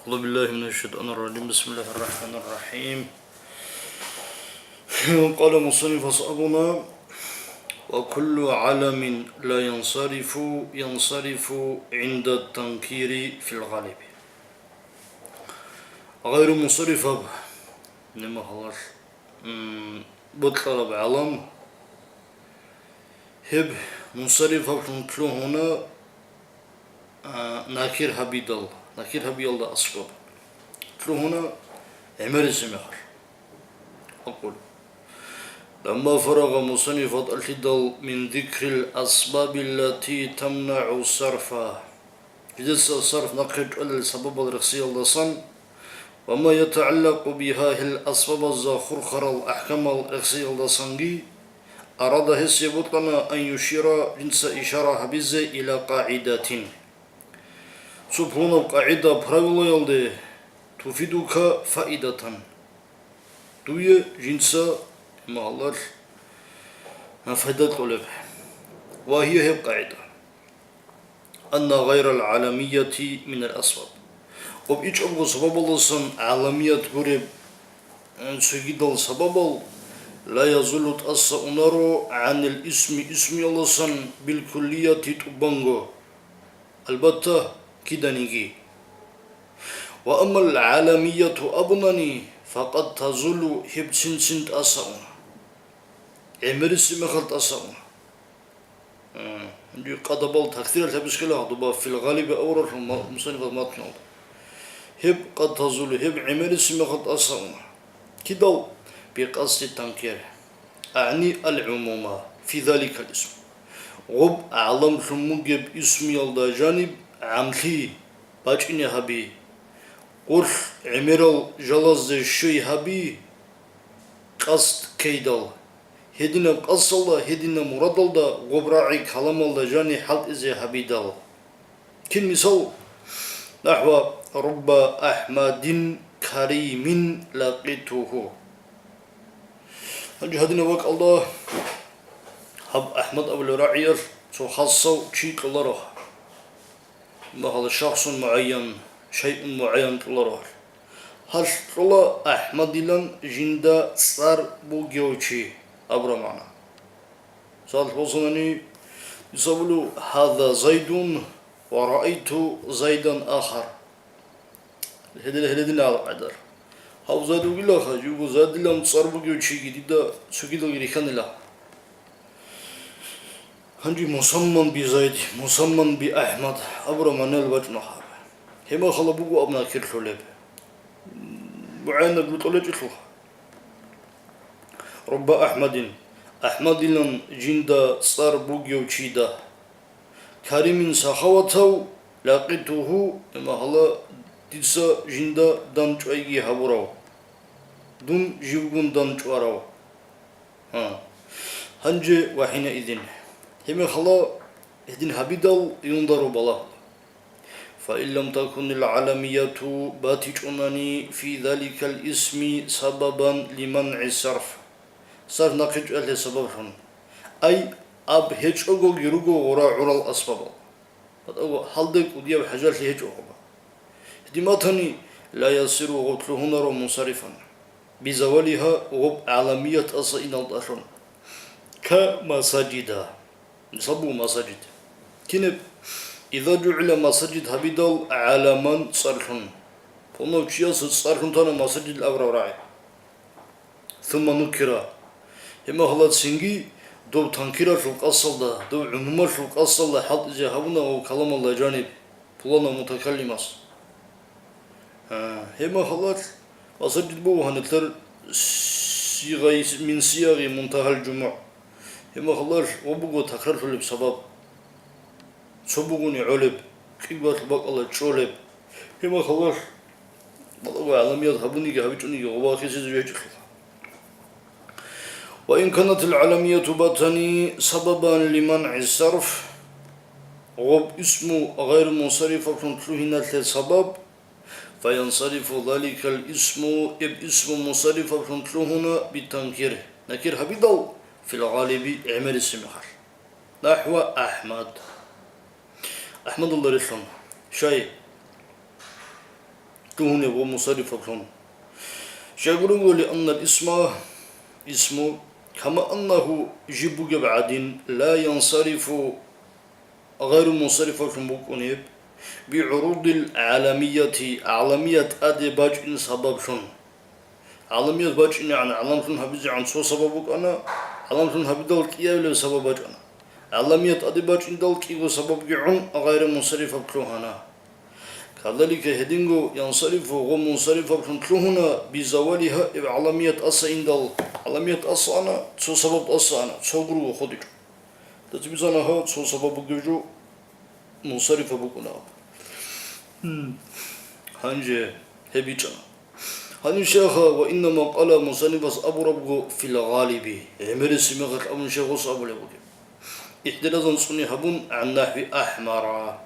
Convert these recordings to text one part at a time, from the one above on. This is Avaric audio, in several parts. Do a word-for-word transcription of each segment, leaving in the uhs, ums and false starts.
أعوذ بالله من الشيطان الرجيم. بسم الله الرحمن الرحيم. قال مصنف أصحابنا: وكل علم لا ينصرف ينصرف عند التنكير في الغالب. غير منصرف. Нема халал. М, бокьараб гӀалам гьеб мунсарифаблъун лъугьуна, а, накир гьабидал, накир гьабиялда аскӀоб лъугьуна гӀемерисеб мехалъ. Акъул. لما فرغ مصنف, батӀалъидал, من ذكر الأسباب التي تمنع الصرف, жидеца сарф нахъе чӀвалел сабабал рехсиялдасан, وما يتعلق بها, гьел асбабазда хурхарал ахӀкамал рехсиялдасанги, أراد, гьесие бокьана, أن يشير, жинца ишара гьабизе, إلى قاعدة, цо пуланаб къагӀида, правилаялде, تفيدك فائدة, дуе жинца магьалал пайда кьолеб. وهي, гьеб къагӀида: أن غير العلمية من الأسباب. Гьеб ичӀабго сабабалдасан гӀаламият гуреб, э, цогидал сабабал لا يزول, тӀаса унаро, عن الاسم, исмиялдасан, بالكلية, тӀубанго, албатта, киданиги. وأما العلمية абунани, فقد تزول, гьеб цин-цин тӀаса уна. ГӀемерисеб мехалъ тӀаса уна. М, гьанже къадабал такъдиралъ гьабизе ккела гьадуба, في الغالب авралъун ма-, мусаннифас матналда. Гьеб قد تزول, гьеб гӀемерисеб мехалъ тӀаса уна. Кидал? بقصد التنكير, أعني العموم في ذلك الاسم. Гьеб гӀаламлъун бугеб исмиялда жаниб гӀамлъи бачӀине гьаби. Гьелъ гӀемерал жалазде щвей гьаби къасд ккейдал. Гьединаб къасдалда, гьединаб мурадалда гьеб рагӀи каламалда жани хӀалтӀизе гьабидал. Кин мисал? نحو: رب أحمد كريم لقيته. Гьанже гьадинаб бакӀалда гьаб АхӀмад абулеб рагӀиялъ цо хасав чи кьоларо. Магьала шахсун мугӀайян, шайъун мугӀайян кьоларо гьалъ. Гьалъ кьола АхӀмадилан жинда цӀар бугев чи абураб магӀна. Мисал босанани, мисал буго: هذا زيد ورأيت زيدا آخر. Гьедин, гьедин гьал къайдалъ. Гьав Зайд вугилаха, живго Зайдилан цӀар бугев чиги дида цогидалги рихьанила. Гьанже مسمى بزيد, مسمى بأحمد абураб магӀнаял бачӀуна гьаб. Гьеб мехалъ буго аб накирлъулеб. МугӀайинаб бутӀулечӀелъул. رب أحمد, АхӀмадилан жинда цӀар бугев чида. كريم, сахаватав, لقيته, гьеб мехалъ дица жинда дандчӀвайги гьабурав, дун живгун дандчӀварав. Гьа. Гьанже وحينئذ, гьеб мехалъ гьедин гьабидал юндару балагь. فإن لم تكن العلمية, батичӀонани, في ذلك الاسم سببا لمنع الصرف, сарф нахъе чӀвалъе сабаблъун. Ай, аб гьечӀогоги руго гъура гӀурал асбабал. БатӀаго гьалде кӀудияб хӀажалъи гьечӀо гъоба. Гьедин батани, لا يصير, гъоб лъугьунаро, منصرفا بزوالها, гъоб гӀаламият тӀаса иналдалъун. كمساجد, мисал буго масажид. Кинаб? إذا جعل مساجد, гьабидал, علما, цӀарлъун. Пуланав чиясул цӀарлъун тана масажид абураб рагӀи. ثم نكر, гьеб мехалъ цинги доб танкиралъул къасдалда, доб гӀумумалъул къасдалда хӀалтӀизе гьабуна гьав каламалда жаниб пуланав мутакаллимас. А, гьеб мехалъ масажид буго гьанилъер сигъай من صيغ منتهى الجموع. Гьеб мехалъ гьеб буго такрарлъулеб сабаб. Цо бугони гӀолеб, кӀиго-алъул бакӀалда чӀолеб. Гьеб мехалъ балагьун гӀаламият гьабуниги гьабичӀониги гъоба хисизе гьечӀелъул. وإن كانت العلمية, батани, سببا لمنع الصرف, гъоб исму гъайру мунсарифаблъун лъугьиналъе сабаб, فينصرف ذلك الاسم, гьеб исму мунсарифаблъун лъугьуна بالتنكير, накир гьабидал, في الغالب, гӀемерисеб мехалъ. نحو أحمد. АхӀмадалда релълъун. Щай? гьунеб ва мунсарифаблъун. Щайгурелъул аннал исма, исму, кама аннагьу жиб бугеб гӀадин, ла янсарифу гъайру мунсарифаблъун букӀунеб, бигӀурудил гӀаламияти, гӀаламият тӀаде бачӀин сабаблъун. ГӀаламият бачӀинегӀан, гӀаламлъун гьабизегӀан цо сабаб букӀана, гӀаламлъун гьабидал кӀиабилеб сабаб бачӀана. ГӀаламият тӀаде бачӀиндал кӀиго сабабги гӀун гъайру мунсарифаб лъугьана. Кадалика гьединго янсарифу гъо мунсарифаблъун лъугьуна бизавали гьаиб гӀаламият тӀаса индал, гӀаламият тӀаса ана, цо сабаб тӀаса ана, цо гурго хутӀичӀо. Дацибизана гьав цо сабаб бугев жо мунсарифа букӀуна аб. Гьанже гьеб бичӀана. Гьанив шайха ва иннама къала мусаннифас абурабго фил гъалиби, гӀемерисеб мехалъ абун шайхас абулеб бугеб. Ихтиразан цӀуни гьабун, гӀан нахӀви ахӀмара.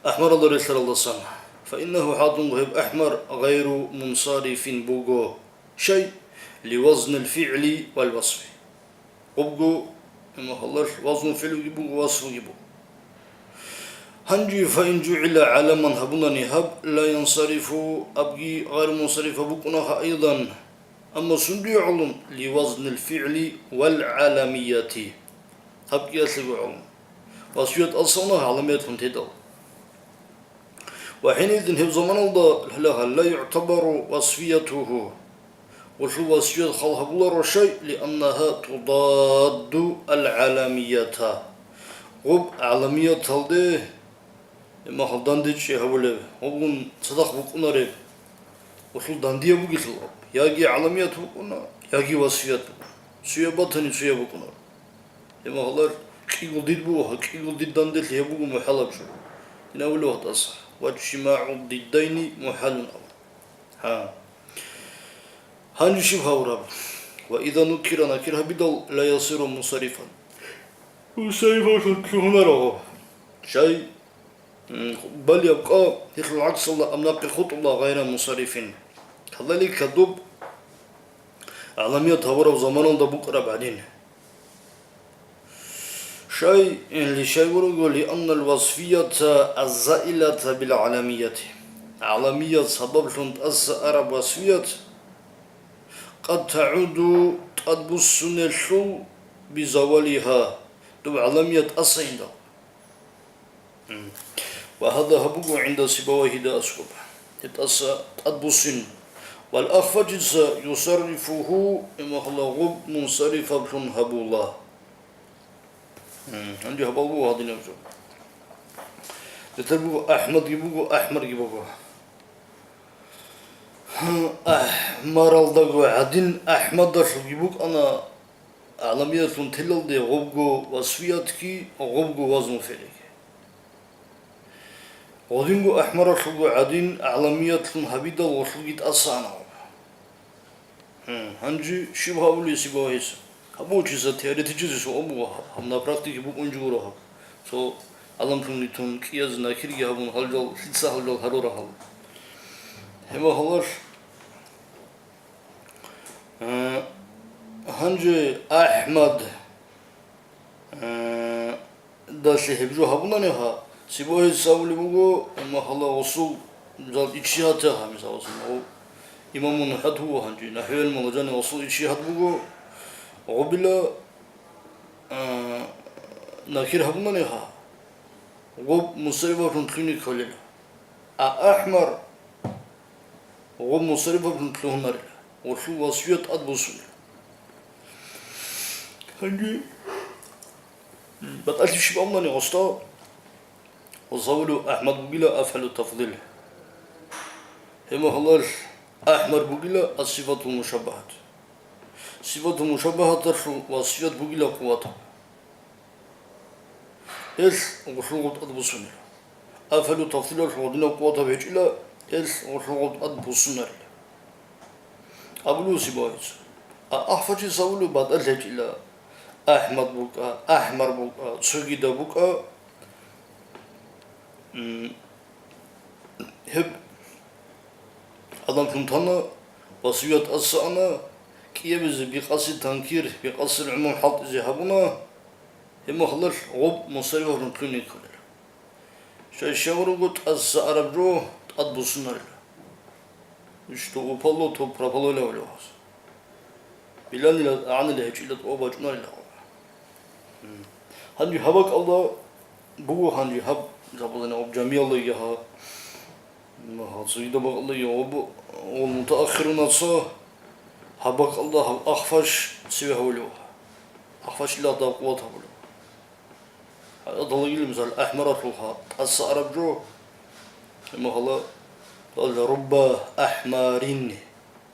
АхӀмаралда релълъаралдасан. Фаиннагьу хӀадунгу гьеб ахӀмар гъайру мунсарифин буго. Щай? Ливазнил фигӀли вал васфи. Гъубгу, имахаллалъ, вазну фигӀлуги буго, васфуги буго. Гьанже фаин жугӀила гӀаламан гьабунани гьаб, ла янсарифу абги гъайру мунсарифа букӀунаха айдан. Амма сундуе гӀолун? Ливазнил фигӀли вал гӀаламияти. Гьаб кӀиялъего гӀолун. Васфият асавна гӀаламиятлъун тедал. Ва хӀинидин гьеб заманалда лъала гьалла югӀтабару васфиятугьу. Гъулъул васфият хал гьабуларо шай, лианнагьа тудадду ал-гӀаламията. Гъуб гӀаламияталде, имахал дандечӀи гьабулеб, гъубгун цадахъ букӀунареб, гъулъул дандия бугелъул аб. Яги гӀаламият букӀуна, яги васфият букӀуна. Цуяб батани, цуяб букӀунаро. Гьеб гьалар кӀигулдид буго, гьа, кӀигулдид данделъи гьеб буго мухӀалаб жо. Динавулев гьатӀаса. Ва чимагӀу диддайни мухӀалун абун. Гьа. Гьанже щиб гьавураб? Ва иза нуккира накир гьабидал ла ясиру мусарифан. Мусарифалъун лъугьунаро. Щай? М, балеб къо, гьелъул гӀаксалда амнахъе хутӀула гъайра мусарифин. Кадалика дуб гӀаламият гьабураб заманалда букӀараб гӀадин. Шай, ин лишай вуруго, лианнал васфията аззаилата бил гӀаламияти. ГӀаламият сабаблъун тӀаса араб васфият къад тагӀуду тӀадбуссунелъул бизавалиха, дуб гӀаламият тӀаса индал. Ва гьада гьабуго гӀинда Сибавайгьида аскӀоб. ГьетӀаса тӀадбуссин. Вал ахфаджица юсаррифугьу, имахъла гъуб мунсарифаблъун гьабула. Гьанже гьабал буго гьадинаб жо. Бетар буго, АхӀмадги буго, АхӀмарги буго. АхӀмаралдаго гӀадин АхӀмадалъулги букӀана, гӀаламиятлъун телалде гъубго васфиятги, гъубго вазну фигӀлиги. Гъодинго ахӀмаралъулго гӀадин гӀаламиятлъун гьабидал гъолъулги тӀаса ана гъоб. Гьу, гьанже щиб гьабулеб Сибавайгьица? Гьаб буго чиса теоретически суал буго гьаб, гьаб на практике букӀунчи гуро гьаб. Цо гӀаламлъун ритун, кӀияз накирги гьабун, гьалжал, лъица гьалжал гьарурал гьаб. Гьеб гьалар Э, гьанже АхӀмад, э, далъе гьеб жо гьабунани гьа, Сибавайгьица абулеб буго, имахъла гъосул жал иччигьад гьа, мисал, гъосул, гъо-, имамун нухӀат вуго гьанже, нахӀвел муладжани гъосул иччигьад буго, гъубила, э, накир гьабунани гьа, гъуб мусаррифаблъун лъугьине кколела. А АхӀмар гъо мусаррифаблъун лъугьунарила, гъолъул васфият тӀадбуссунила. Гьанже батӀалъи щиб абунани гъоста, гъоз гьавулев АхӀмад бугила афгӀалу тафдил. Гьеб махалалъ АхӀмар бугила ас-сифатул мушаббагьат. Сифатул мушаббагьаталъул васфият бугила къуватаб. Эл гъулъул гъуб тӀадбуссунила. АфгӀалу тафдилалъул гъодинаб къуватаб гьечӀила, эл гъулъул гъуб тӀадбуссунарила. Абулев Сибавайгьица. А ахфаджица абулев батӀалъи гьечӀила, АхӀмад букӀа, АхӀмар букӀа, цогидаб букӀа, м, гьеб гӀаламлъун тана, васфият тӀаса ана, кӀиабизе бикъаси танкир, бикъаси гӀумум хӀалтӀизе гьабуна, гьеб махалалъ гъуб мусаррифаблъун лъугьине кколел. Щай, щай вуруго тӀаса араб жо, тӀад буссунарила. Что упало, то пропало илан абулев гьас. Биланила, агӀанила гьечӀила тӀо бачӀунарила. Гьанже гьаб бакӀалда буго, гьанже гьаб, гьаб жамиялдаги гьа, гьа цогидаб бакӀалдаги гьаб, гьал мутаахирунаца гьаб бакӀалда гьаб Ахфаш цеве гьавулев. Ахфашила гьадаб къуват гьабулев. Гьадалги, мисал, ахӀмаралъулха тӀаса араб жо. Гьебмагьала, рубба ахӀмарин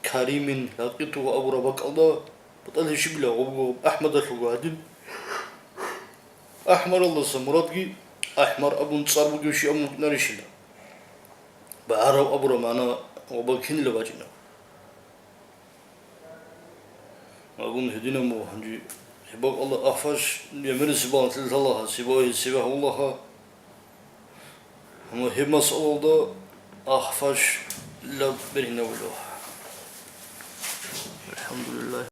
каримин лакъитугьу абураб бакӀалда батӀалъи щибила гъуб-гъуб АхӀмадалъулго гьадин. АхӀмаралдаса мурадги ахӀмар абун цӀар бугев щиб абун букӀинарищила? БагӀарав абураб магӀна гъоба кинила бачӀина. Абун гьединаб буго гьанже. Гьеб бакӀалда Ахфаш гӀемерисеб балагьанлъи лъала, гьасиб гьесиве гьавулаха. Амма гьеб масъалалда Ахфаш лаб бергьинабулев. АлхӀамдулиллагь.